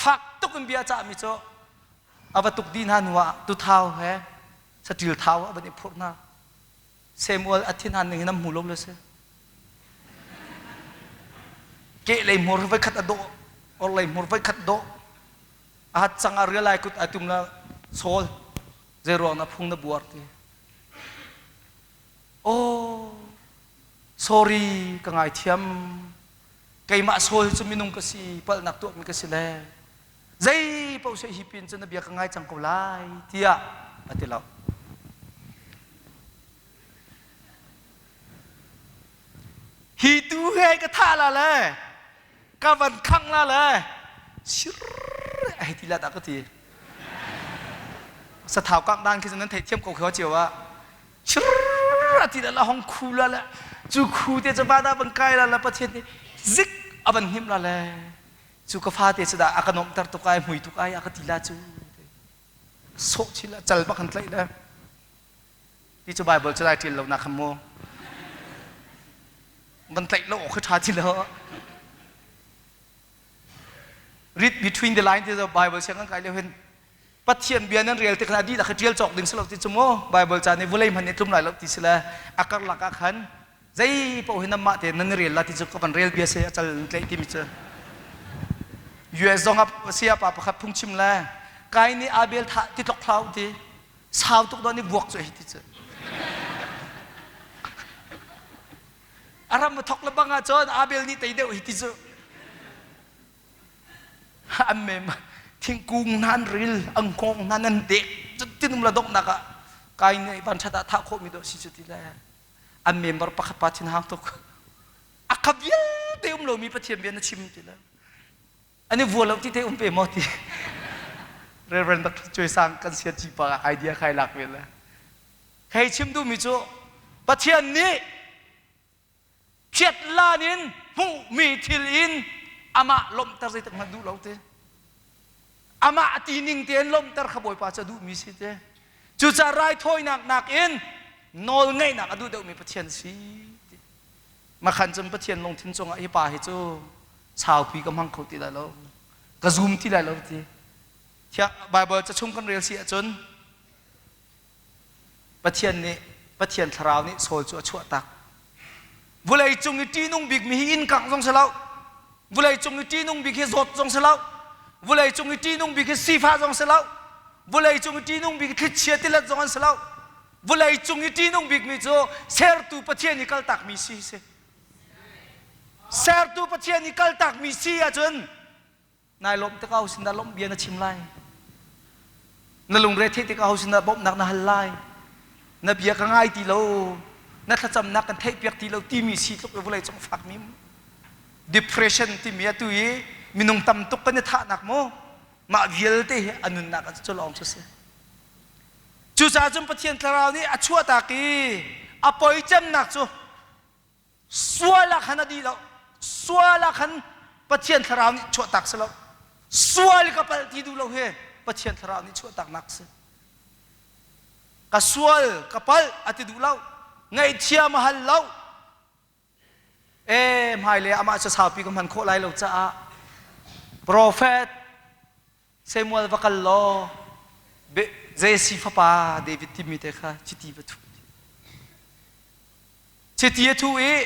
fak tuk in bia cahmi cu a va tuk dih hna hnu ah tuthau he saṭil thau a van i phurh hna Samuel a thin han ning hin an hmu lo le si kehlei hmur voi khat a dawh orhlei hmur voi khat dawh a hat cang a rial ai kut ai tum la Saul zei ruang na phung na buar ti oh sorry ka ngaithiam keimah Saul cu minung ka si palhnak tuahmi ka si le zei paoh se hi pin cu na bia ka ngai cang ko lai tiah a ti lo hi tu he ka thah la le ka van khangh la le sir ai ti la dah ka ti sathau kak dan khi nan theih thiam ko kho cio ah sir a ti la hong khu la le cu khu te cu va da van kai la la pathian nih zik a van hnim la le cu ka fate cu dah a ka nomhter tuk ai mui tuk ai a ka ti la cu sawh chil cal bak kan tlaih le Ti cu Bible cu lai ṭial lo nak khan mu. Van tlaih lo awk khi ṭha ti lo. Read between the lines ti Bible siang kan kai lio hin Pathian bia nan rel tik a dihlak hi ṭial cawk ding si lo ti cu mu Bible ca nih vulei hmanh nih tlum lai lo ti si le a karlak ah khan zei paoh hi nanmah tein nan i rel la ti cu ka van rel bia si a cal in tlaih timi cu US zong ah saya pa pakhat phungchim le kai nih Abel thah ti tlok hlah ti sau tuk dawn i vuak cu hei ti cu a ram a thok le bang ah cun Abel nih tei deuh hi ti cu an mem thingkung hna an ril ang hngawng hna nan dek tinum la donghnak ah kai nih van ṭhat ah thah khawhmi dawh si cu ti le an member pakhat pa thin hang tuk a kha vialte um lomi Pathian bia na chim ti le An i vua lo ti te um pe maw ti. Reverend Dr. Choi Sang kan sia ci pa idea khai lak ve le. Hei chim duhmi cu Pathian nih phiat lan in hmuhmi thil in amah lawmhter zeitik hmanh duh lo te. Amah a ti ning tein lawmhter kha Bawipa cu a duhmi si te. Cucaah raithawinak nakin nawl ngeihnak a duh deuhmi Pathian si. Makhan cun Pathian lungthin cungah hi pa hi cu saupi ka hmang kho ti lai lo ka zum ti lai lo ti thiah Bible ca chung kan rel si ahcun Pathian nih Pathian thlarau nih Saul cu a chuah tak vulei cung i ṭihnung bikmi hi inn kangh zong si lo vulei cung i ṭihnung bik hi zawt zong si lo vulei cung i ṭihnung bik hi sifah zong si lo vulei cung i ṭihnung bik thlichia tilet zong an si lo. Vawlei cung i ṭihnung bikmi cu sertu Pathian i kaltakmi si si. Sertu Pathian i kaltakmi si ahcun nai lawmh tikah ho sin dah lawmh bia na chim lai? Na lungre theih tikah ho sin dah bawmhnak na hal lai? Na bia ka ngai ti lo, na thlacamnak kan theihpiak ti lo timi si tluk i vawlei cung fakmi depression timi atu i minung tam tuk kan i thahnak mu mah vialte hi a nunnak ah cu lawng cu si. Cucaah cun Pathian Thlarau nih a chuahtak i a poi cemnak cu sual ah khan a dih lo. Sual ah khan Pathian Thlarau nih chuahtak si lo. Sual ka palh ti duh lo hi Pathian Thlarau nih chuahtaknak si. Ka sual ka palh a ti duh lo. Ngaihthiam a hal lo. E hmailei amah cu saupi ka hman khawh lai lo caah profet Samuel va kal law Jesse fapa David timi te kha chiti va thuh. Chiti a thuh i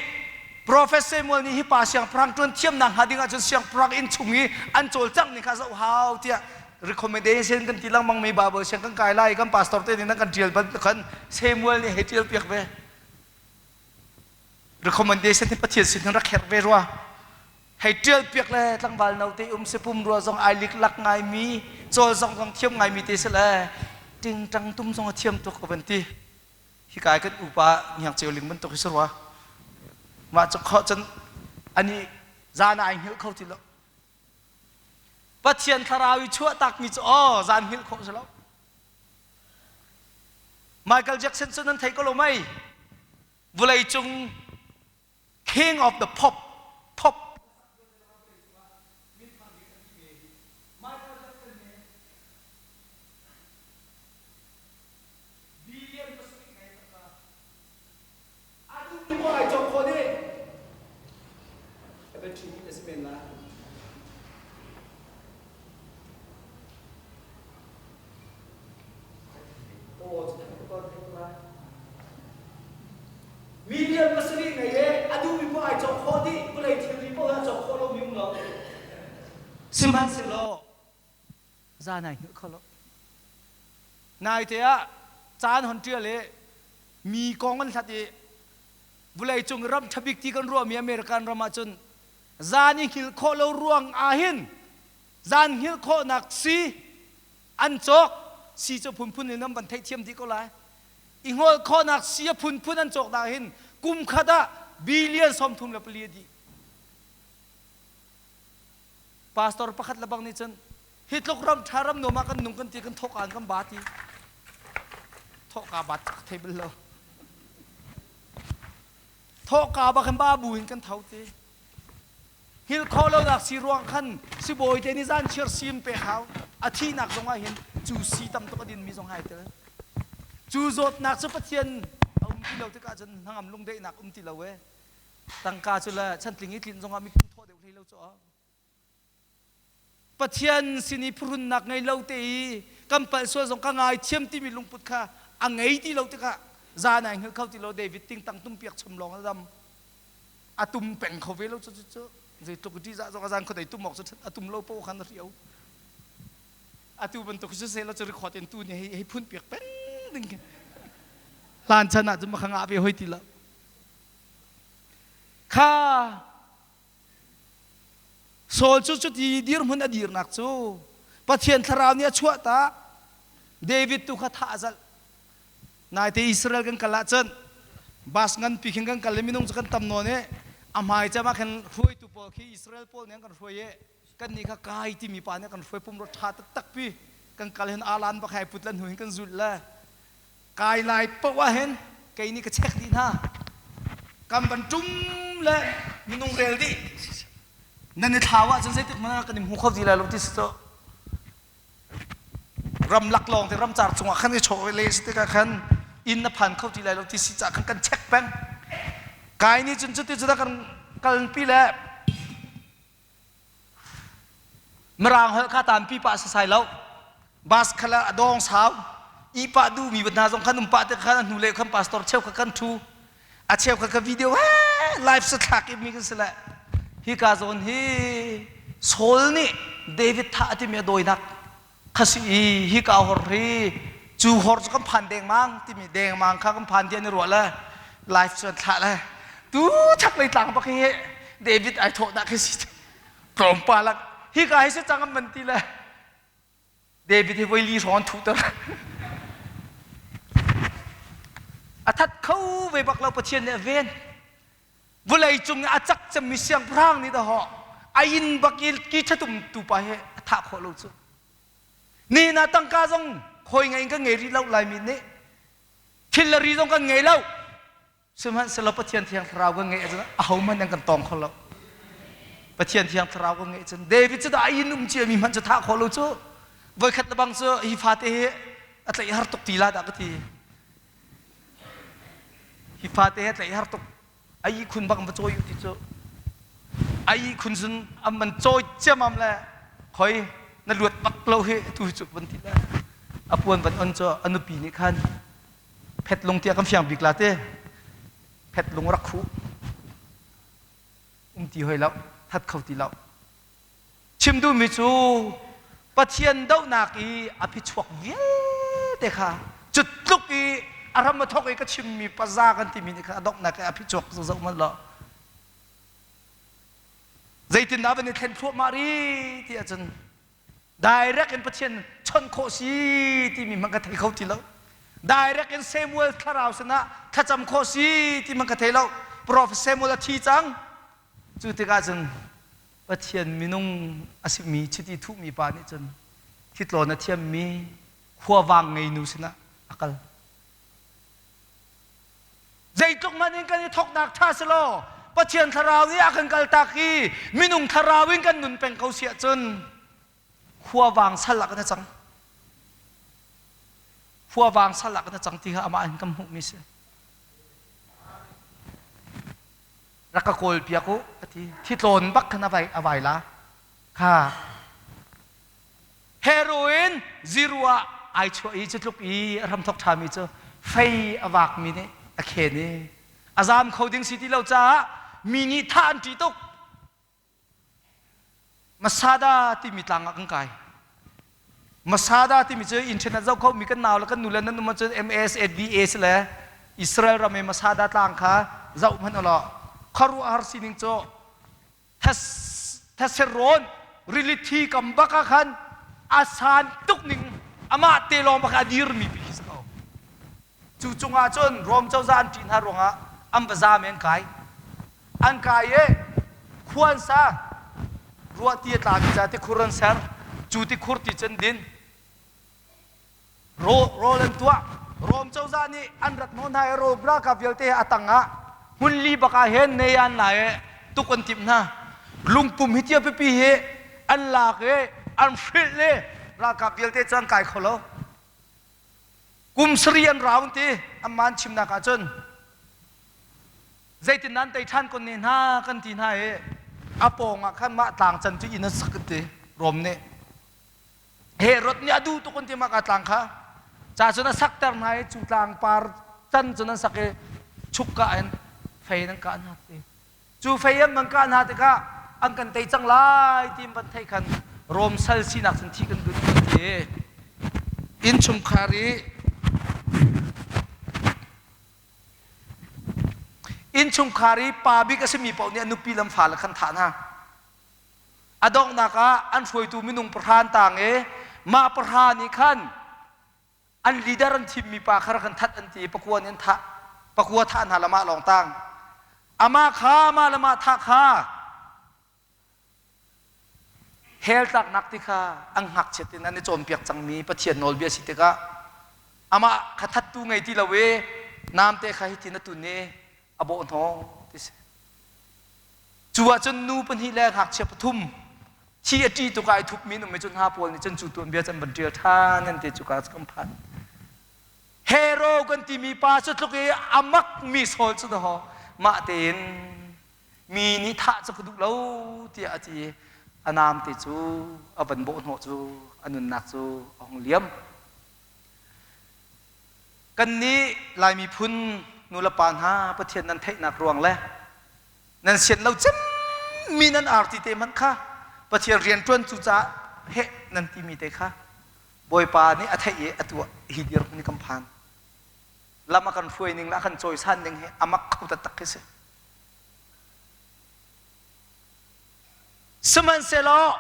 Prophet Samuel nih hi pa siangpahrang ṭuan thiamnak hnga ding ahcun siangpahrang inn chung i an cawlcangh ning kha zoh hau tiah recommendation kan ti lengmang mi Bible siang kan kai lai kan pastor te nih nan kan ṭial bantuk khan Samuel nih hei ṭial piak ve. Recommendation hi Pathian sin hin rak herh ve rua. Hei ṭial piak le tlangval no te um si pum rua zong ai liklak ngaimi cawl zong zong thiam ngaimi te si le tingtang tum zong a thiam tuk ka van ti. Hika kan upa ngiang ceu ling bantuk hi si rua. Mah cu kho cun ani zan ai hngilh kho ti lo. Pathian thlarau i chuah takmi cu aw zan hngilh khawh si lo. Michael Jackson cu nan thei ko lo mei? Vawleicung king of the pop pop Million pasarih ngei e a duhmi poh ai cawk khawh dih vawlei thilri poh a cawk khawh lomi um lo sihmanhsehlaw zan ai hngilh kho lo naite ah caan hon ṭial i mi kong an hlat i vawlei cung ram ṭhabik ti kan ruahmi American ram ahcun zan i hngilh khawh lo ruang ahhin zan hngilh khawhnak si an cawk si cu phunphun in an van theihthiam dih ko lai i ngol khawhnak si a phunphun an cawk dah hin kum khat ah billion 34 a dih pastor pakhat le bang nih cun hi tluk ram ṭha ram nuam ah kan nung kan ti kan thawk kan ba ti thawhka bat ka thei bal lo thawhka ba kan ba bu in kan tho ti Hngilh khawh lonak si ruang khan sibawi te nih zan chiar sim pek hau. A thihnak zong ah hin cu si tam tuk a dinmi zong hai tel. Cu zawtnak cu Pathian a um ti lo tikah cun hnangam lungdaihnak um ti lo e. Tangka cu le chantling i tlin zongah miphun thawh deuh hlei lo cu. Pathian sin i phuhrunnak ngei lo te i kan palh sual zong ka ngaithiam timi lungput kha a ngei ti lo tikah zan ai hngilh kho ti lo David tingtang tum piak chom lawng a dam a tum peng kho ve lo cu cu zeitluk ṭihzah zong a zan khuadei tum awk cu a tum lo paoh khan a rio atu bantuk cu se lo cu record in tu nih hei hei phun piak peng ding hlan chan ah cun ma kha ngah ve hoi ti lo kha Saul cu cuti dirhmun a dirnak cu Pathian thlarau nih a chuah ta David tu kha thah a zalh. Naite Israel kan kal ahcun bus nganpi khin kan kal i minung cu kan tam nawn i a hmai cem ah khin hruaitu pawl khi Israel pawl nih an kan hruai i kannih kha kai timi pa nih a kan hruai pumrua ṭha taktak pi kan kal hin alan bak hai put lan hnu hin kan zulh le Kai lai paoh ah hin kei nih ka check dih hna. Kan van ṭum le minung rel dih. Nan i thlau ahcun zeitik hmanh ah kan i hmu kho ti lai lo ti si cu. Ramlak lawng te ramcar cungah khan i chawh le si tikah khan inn na phan kho ti lai lo ti si caah khan kan check peng. Kai nih cun cuti cu kan kalpi le Mirang holh kha tampi pah sasai lo. Bus kha a dawng sau. I pah duhmi hna zong khan um pah te khan a hnu le khan pastor cheu kha kan thu. A cheu kha ka video he live sa thlak i mi kan si le. Hi ka zawn hi Saul nih David thah a timi a dawinak kha si i hi ka hor hi. Cu hor cu kan phan dengmang timi dengmang kha kan phan ti an i ruah le live cu an thlah le tu chaklei tlang bak hi David ai thawh dah khi si tlawmpal ah hi ka hi si cang an van ti le David hi voi li hrawng an thuhter. A that kho ve bak lo Pathian nih a ven. Vawlei cung i a cak cemmi siangpahrang nih dahawh a inn bak i ki ṭhatum tu pa hi a thah khawh lo cu. Nihin ah tangka zong khawi ngei in kan ngei rih lo Laimi nih. Thil le ri zong kan ngei lo. Sihmanhsehlaw Pathian Thiang Thlarau kan ngeih ahcun ahohmanh an kan tawng kho lo. Pathian Thiang Thlarau kan ngeih cun David cu dah a inn um ciami hmanh cu thah khawh lo cu voikhat le bang cu hi fate hi a tlaih har tuk ti la dah ka ti. Hi fate hi a tlaih har tuk. A ihkhun bak an va cawi u ti cu. A ihkhun cun an van cawi ciamam le khoi na luat bak lo hi tu hi cu van ti le a puan van on cu a nupi nih khan Phetlung tiah kan fiang bik la te. Phetlung rak khuh. Um ti hoi lo, that kho ti lo. Chim duhmi cu Pathian dohnak i a phichuak vialte kha cu tluk i a ram a thawk i ka chimmi paza kan timi nih kha a donghnak i a phichuak cu zoh hmanh law zeitindah van i thlen thluahmah ri ti ahcun Direct in Pathian chawnh khawh si timi hmanh ka thei kho ti lo. Direct in Samuel thlarau sinah thlacam khawh si ti hmanh ka thei lo. Prophet Samuel a thi cang. Cu tikah cun Pathian minung a simi chiti thuhmi pa nih cun thitlawn a thiammi khuavang ngei nu sinah a kal. Zeitluk hmanh in kan i thawknak ṭha si law Pathian thlarau nih a kan kaltak i minung thlarau in kan nun peng ko si ahcun khuavang sal ah kan i cang. Khuavang sal ah kan i cang ti kha amah in kan hmuhmi si. Rak ka kawl piak u a ti. Thitlawn bak khan a vai, a vai la. Kha Heroin ziru ah ai chuah i cutluk i a hramthok ṭhami cu fei a vakmi nih a khen i a zaam kho ding si ti lo caah mi nih thah an ṭih tuk. Masada timi tlang ah kan kai. Masada timi cu internet zoh kho mi kan nau le kan nu le nan um ahcun MASADA si le Israel ram i Masada tlang kha zoh hmanh ulaw khuaruahhar sining cu Theserawn rili thi kam bak ah khan a san tuk ning amah te lawng bak a dirmi pi khi si ko. Cu cungah cun Rom cozah an ṭih hna ruangah an va zaam i an kai. An kai i khua an sa. Ruahti a tlami ca tikhur an ser. Cu tikhur ti cun din. Rawl an tuah. Rom cozah nih an rat hnawh hna i Rom ralkap vialte a tangah hmunli bak ah hin nei an la i tuk an timh hna. Lungpum hi tia pipi hi an lak i an hrilh i ralkap vialte cu an kai kho lo. Kum sarih an rau ti amah an chimnak ah cun zeitin nan tei ṭhan kon ne hna kan ti hna i a pawng ah khan mah tlang can cu inn an sak ti Rom nih. Herod nih a duh tuk an ti mah ka tlang kha ca cun a sakter hna i cu tlang par tan cun an sak i chukka in fei in an kah hna ti cu fei an van kah hna tikah an kan tei cang lai ti van theih khan Rom sal sinak cun thi kan duh ti innchungkhar i innchungkhar i pa bik a simi paoh nih a nupi lam fale khan thah hna A donghnak ah an hruaitu minung pahra an tang i mah pahra nih khan an leader an thimmi pa kha rak an that an ti i pakua nih an thah. Pakua thah hna lamah lawng tang. Amah kha amah le mah thah kha hell tlaknak ti kha an ngakchiat in an i cawnpiak cangmi Pathian nawlbia si tikah amah kha thattu ngei ti lo i namte kha hitin a tun i a bawh hnawh ti si. Cu ahcun nu pahnih le ngakchia pathum thi a ṭi tuk ah ai thupmi an um i cu hna pawl nih cun cu tuanbia cu an van ṭial ṭhan an ti cuka cu kan phan. Hero kan timi pa cu tluk i a makmi Saul cu daw mah tein mi nih thah cu ka duh lo tiah a ti i a namte cu a van bawh hnawh cu a nunnak cu a hung liam. Kannih Lai miphun nulepa hna Pathian nan theihnak ruang le nan sian lo cemmi nan arti te hmanh kha Pathian rianṭuan cu caah heh nan timi te kha. Bawipa nih a theih i atu hi dirhmun hi kan phan. Lam a kan hruai ning le a kan cawisan ning hi a mak kho taktak khi si. Sihmanhsehlaw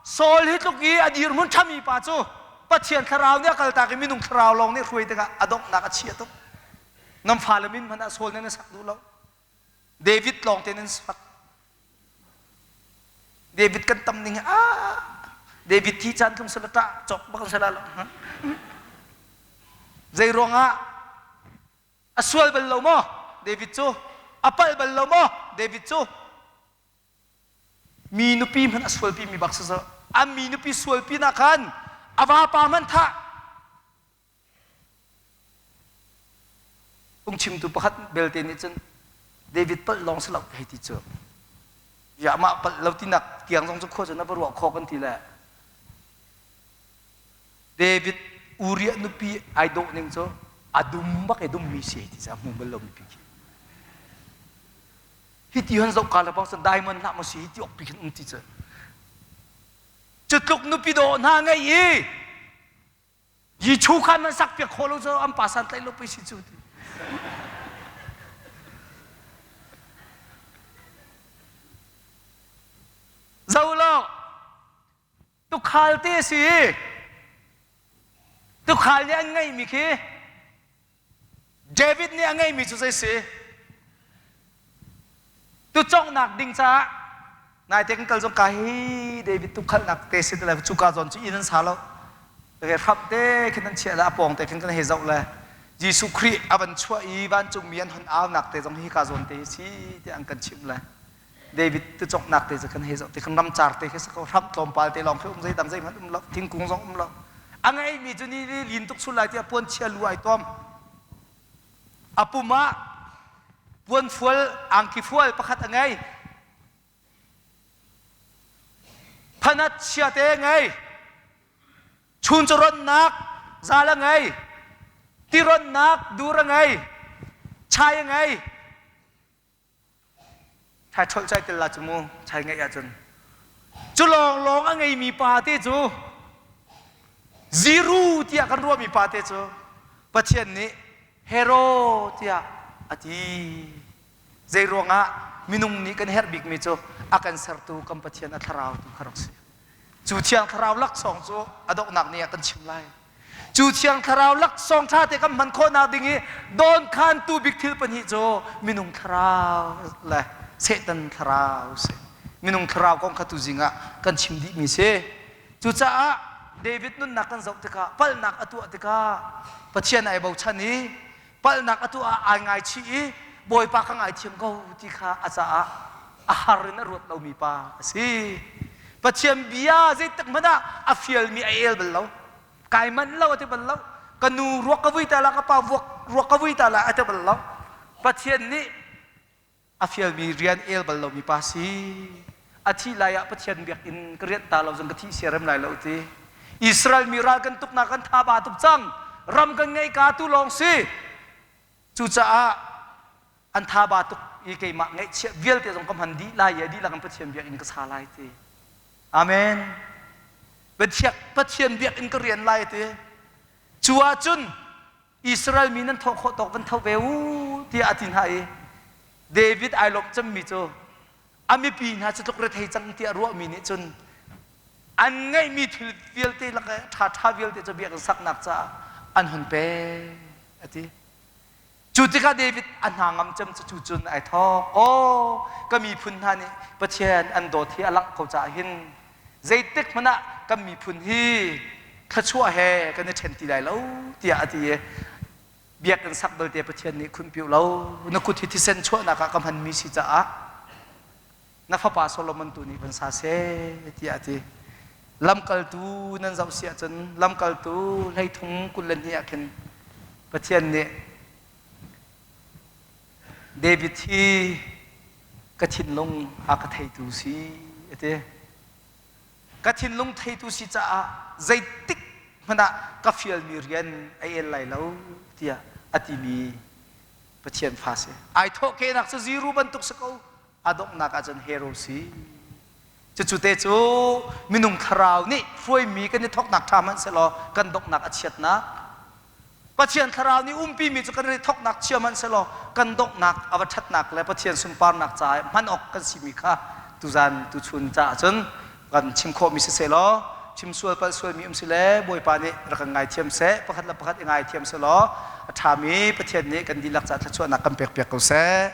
Saul hi tluk i a dirhmun ṭhami pa cu Pathian thlarau nih a kaltak i minung thlarau lawng nih hruai tikah a donghnak a chia tuk. Nan fale min hmanh ah Saul nih nan sak duh lo. David lawng te nan sak. David kan tam ning ah David thi caan tlung sala ṭah cawk bak sala lo. Zei ruangah a sual bal lo maw David cu? A palh bal lo maw David cu? Mi nupi hmanh a sualpi mi bak si a mi nupi sualpi nak khan a vapa hmanh thah phungchimtu pakhat belte nih cun David palh lawng si lo hei ti cu ya mah palh lo tinak tiang zong cu khua cu na va ruah khawh kan ti le David Uriah nupi ai dawh ning cu a dum bak i dummi si ti cu a hmu bal lo mi pi khi hi ti hon zoh ka le bang cun diamond hlah maw si hi ti ok pi khin um ti cu cu tluk nupi dawh hna ngei i Yichu kha nan sak piak khawh lo cu an pa san tlaih lo pei si cu ti. Zo lo tukhal te si tukhal nih an ngeihmi khi David nih a ngeihmi cu zei si Tuconghnak ding caah naite kan kal zong ka hi David tukhalnak te si le cuka zawn cu inn an sa lo. Ke hramh te khin an chiah le a pawng te khin kan hei zoh le Jesuh Khrih a van chuah i vancungmi an hon aunak te zong hi ka zawn te hi si tiah an kan chimh le David tuconghnak te cu kan hei zoh te khan ramcar te khi si ko hramh tlawmpal te lawng khi um zeidang zeihmanh um lo thingkung zong um lo a ngeimi cu ni lin tuk sul lai tiah puan chia lu ai tuam A pum ah puanfual angki fual pakhat a ngei. Phanat chiate a ngei. Chuncaronnak zal a ngei. Tironnak dur a ngei. Chai a ngei. Chai ṭholh chai tel la cu mu chai ngeih ahcun cu lawnglawng a ngeimi pa te cu ziru tiah kan ruahmi pa te cu Pathian nih hero tiah a ti zei ruangah minung nih kan herh bikmi cu a kan sertu kan Pathian a thlarau tu kha rak si cu thiang thlarau laksawng cu a donghnak ni ah kan chim lai Cu Thiang Thlarau laksawng ṭha te kan hman khawhnak ding i dawnkhantu bik thil pahnih cu minung thlarau le Satan thlarau si. Minung thlarau kong kha tuzing ah kan chim dihmi si. Cucaah David nunnak kan zoh tikah palhnak a tuah tikah Pathian ai bochan i palhnak a tuah ah ai ngaichih i Bawipa ka ngaithiam ko ti kha a caah a har in a ruat lomi pa a si. Pathian bia zeitik hmanh ah a fialmi a el bal lo. Kai manh lo a ti bal lo. Ka nu ruak ka vui ta la, ka pa ruak ka vui ta la a ti bal lo. Pathian nih a fialmi rian el bal lomi pa si. A thih lai ah Pathian biakinn ka rianh ta lo zong ka thih siarem lai lo ti. Israel mi ral kan tuknak kan tha ba tuk cang. Ram kan ngeih ka tu lawng si. Cucaah an tha ba tuk i keimah ngaihchiah vialte zong ka hman dih lai i dihlak in Pathian biakinn ka sa lai ti. Amen. Pathian biakinn ka rian lai ti. Cu ahcun Israel mi nan thawh khawh tawk van tho ve u tiah a ti hna i David ai lawmh cemmi cu a mipi hna cu tluk rethei cang tiah ruahmi nih cun an ngeihmi thil vialte lak i ṭhaṭha vialte cu biakinn saknak caah an hun pek a ti. Cu tikah David a hna ngam cem cu cu cun ai thawk. Aw ka miphun hna nih Pathian an dawt hi a langh ko caah hin zeitik hmanh ah kan miphun hi thluachuah he kan i ṭhen ti lai lo tiah a ti i biakinn sak belte Pathian nih khunpiu lo na kut hi thisen chuahnak ah ka hmanmi si caah na fapa Solomon tu nih van sa seh tiah a ti. Lamkaltu nan zoh si ahcun lamkaltu hleithum 22 ah khin Pathian nih David hi ka thinlung a ka theitu si a ti. Ka thinlung theitu si caah zeitik hmanh ah ka fialmi rian a el lai lo tiah a timi Pathian fa si. Ai thawhkehnak cu zero bantuk si ko. A donghnak ahcun hero si. Cucu te cu minung thlarau nih hruaimi kan i thawknak ṭha hmanh sehlaw kan donghnak a chiatnak. Pathian thlarau nih umpimi cu kan i thawknak chia hmanh sehlaw kan donghnak a va ṭhatnak le Pathian sunparnak caah hman awk kan simi kha tuzan tuchun caah cun kan chim khawhmi si sehlaw chim sual palh sualmi um si le Bawipa nih rak kan ngaithiam seh, pakhat le pakhat i ngaithiam sehlaw a ṭhami Pathian nih kan dihlak caah thluachuahnak kan pekpiak ko seh.